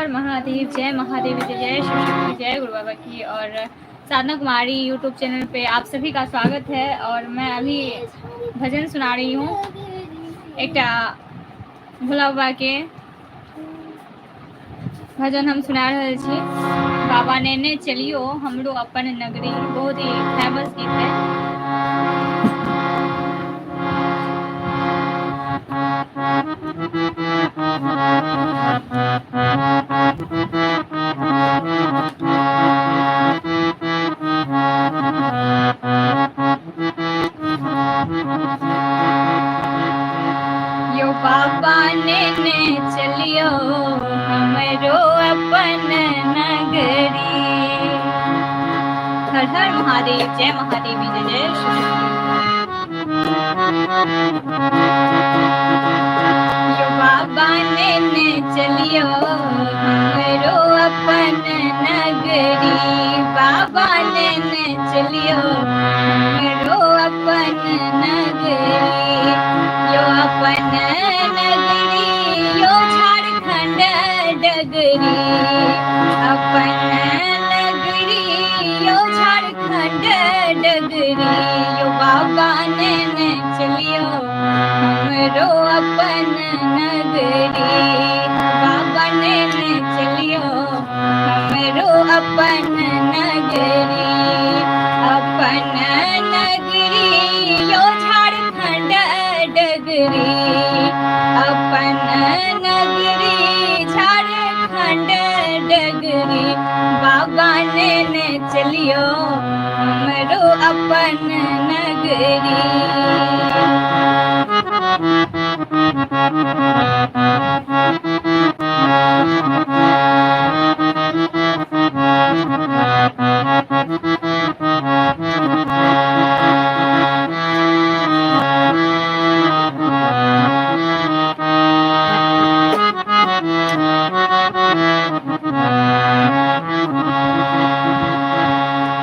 हर महादेव, जय महादेव, जय जय शिव शक्ति, जय गुरु बाबा की। और साधना कुमारी यूट्यूब चैनल पे आप सभी का स्वागत है। और मैं अभी भजन सुना रही हूँ, एकटा भोला बाबा के भजन हम सुना रहल छी, बाबा नेने चलियो हमरो अपन नगरी। बहुत ही फेमस गीत है। यो बाबा नेने चलियो हमरो अपन नगरी। हर हर महादेव, जय महादेव, जय जय शिव। यो बाबा नेने चलियो हमरो अपन नगरी। बाबा नेने चलियो हमरो अपन नगरी। यो अपन नगरी, यो झारखंड डगरी। अपन नगरी, यो झारखंड डगरी। यो बाबा नेने चलियो हमरो अपन नगरी। बाबा नेने चलियो हमरो अपन नगरी। अपन नगरी, यो झारखंड डगरी। अपन नगरी, झारखंड डगरी। बाबा नेने चलियो हमरो अपन नगरी।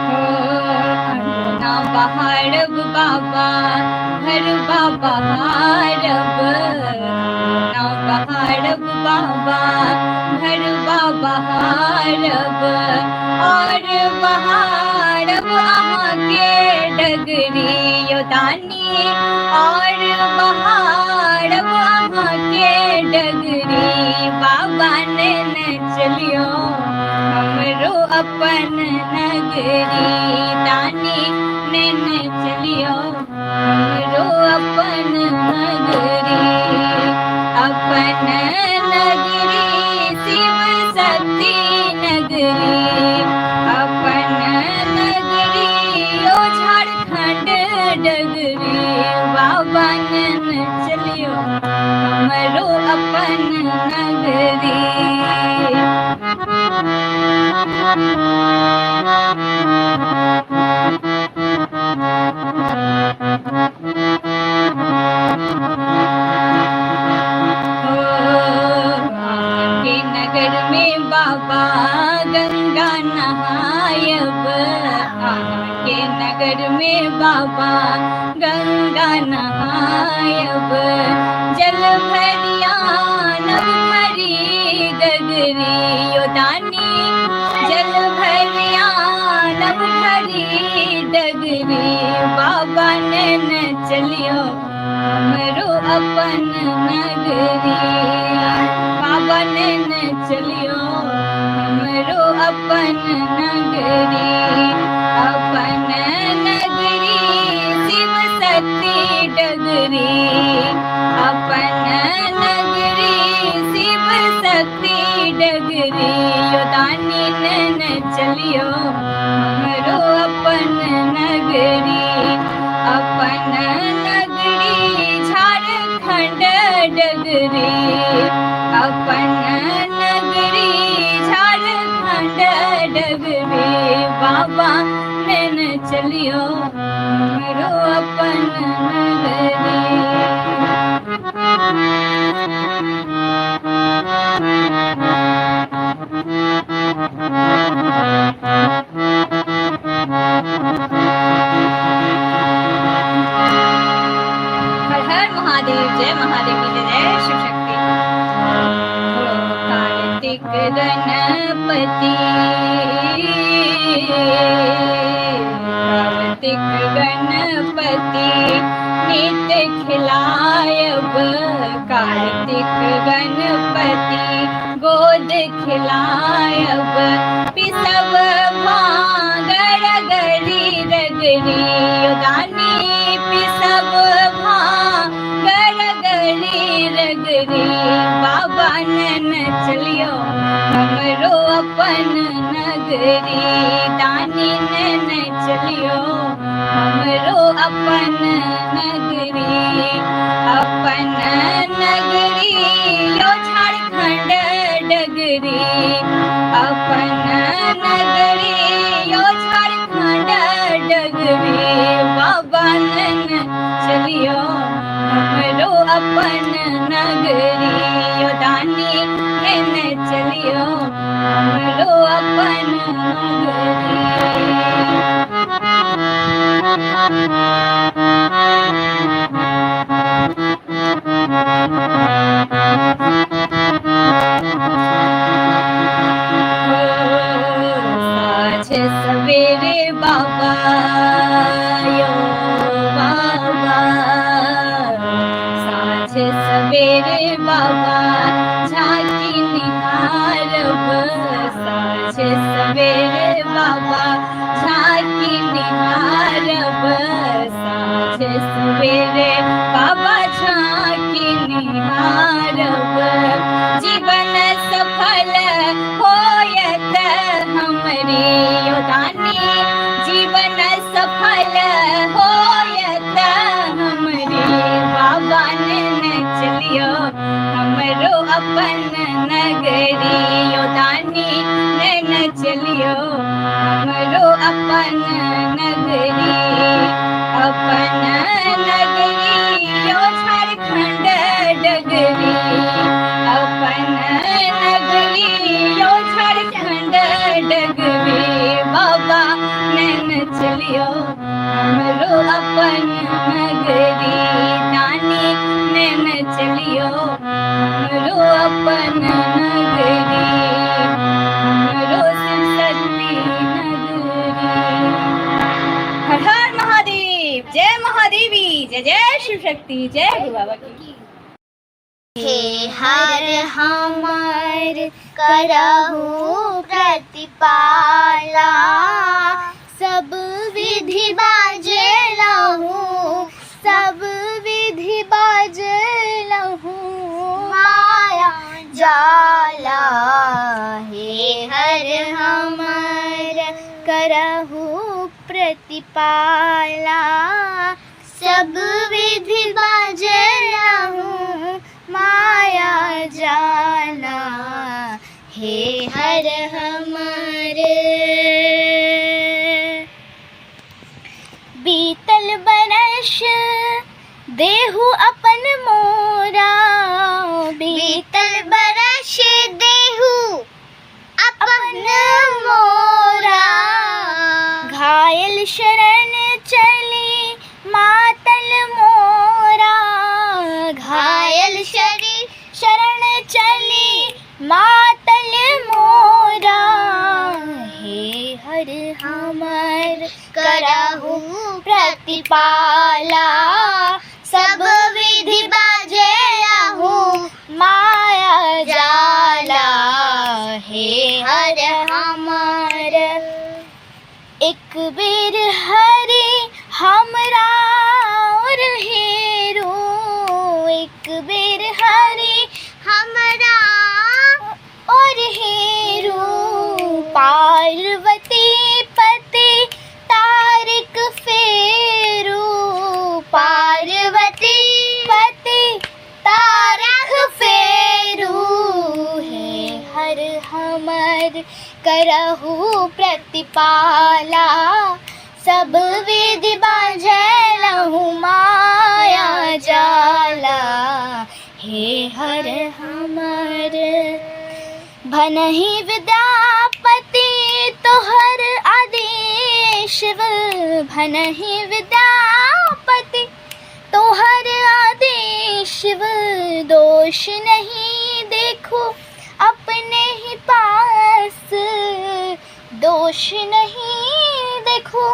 हो अंगना बहारब बाबा, घर बाबा हारब। अंगना बहारब बाबा, घर बाबा हारब। और बहारब अहाँके डगरी यो दानी। और बहारब अहाँके डगरी। बाबा नेने चलियो हमरो अपन नगरी। दानी नेने चलियो हमरो अपन नगरी। अपन नगरी, शिव शक्ति नगरी। अपन नगरी, ओ झारखंड डगरी। बाबा नेने चलियो हमरो अपन नगरी। हो के नगर में बाबा गंगा नहायब। के नगर में बाबा गंगा नहायब। जल भरिया नव भरी गगरी यो दानी। जल भरिया नव भरी डगरी। बाबा नेने चलियो हमरो अपन नगरी। बाबा नेने चलियो हमरो अपन नगरी। अपन नगरी, शिव शक्ति डगरी। अपन नगरी, शिव शक्ति डगरी। यो दानी नेने चलियो हमरो अपन नगरी। अपन नगरी, झारखंड डगरी। अपन नगरी, झारखंड डगरी। बाबा नेने चलियो हमरो अपन नगरी। हर हर महादेव, जय महादेव की जय, जय शिव शक्ति। हो कार्तिक कार्तिक गणपति, कार्तिक गणपति नित खिलायब, कार्तिक गणपति गोद खिलायब, पिसब भांग रगड़ी रगड़ी दानी, पिसब भांग रगड़ी रगड़ी, बाबा नैन चलियो हमरो अपन नगरी, दानी नैन चलियो हमरो अपन नगरी, अपन नगरी यो झारखंड डगरी, अपन नगरी यो झारखंड डगरी, बाबा नैन चलियो हमरो अपन नगरी, यो दानी नैन चलियो हमरो अपन नगरी। साँझ सवेरे बाबा यो बाबा, साँझ सवेरे बाबा झांकी निहारब, साँझ सवेरे बाबा झांकी निहारब, साँझ सवेरे बाबा झांकी निहारब, जीवन सफल होयत हमरी योदानी, जीवन सफल होयत हमरी, बाबा नैन चलियो हमरो अपन नगरी, योदानी नैन चलियो हमरो अपन नगरी, अपन नगरी यो झारखंड डगरी, अपन नगरी यो झारखंड डगरी, बाबा नैन चलियो हमरो अपन नगरी, दानी नैन चलियो हमरो अपन नगरी, हमरो शिव शक्ति नगरी। हर हर महादेव, जय महादेवी, जय जय शिव शक्ति, जय गुरु बाबा की। हे हर हमार करहु प्रतिपाला, सब विधि बाजलहु, सब विधि बाजलहु माया जाला। हे हर हमार करहु प्रतिपाला, सब विधि बाजलहु माया जाला। हे हर हमार बीतल बरस देहु अपन मोरा, बीतल बरस देहु अपन मोरा, घायल शरण चली मातल मोरा, घायल शरी शरण चली मातल मोरा। हे हर हमर करहु प्रतिपाला, सब विधि बाजेलहु माया जाला। हे हर हमर एक बेर हरि हमरा और हेरो, एक बेर हरि हमरा और हेरो, पार्वती पति तारिक फेरू, पार्वती पति तारक फेरू। हे हर हमर करहु प्रतिपाला, सब विधि बाझलहु माया जाला। हे हर हमर भनहि विद्यापति तोहर आदेश, भनहि विद्यापति तोहर आदेश, दोष नहीं देखो अपने ही आस, दोष नहीं देखो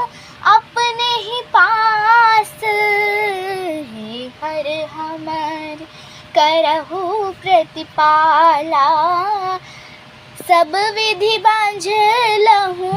अपने ही पास। हे हर हमर करहु प्रतिपाला, सब विधि बांझलहु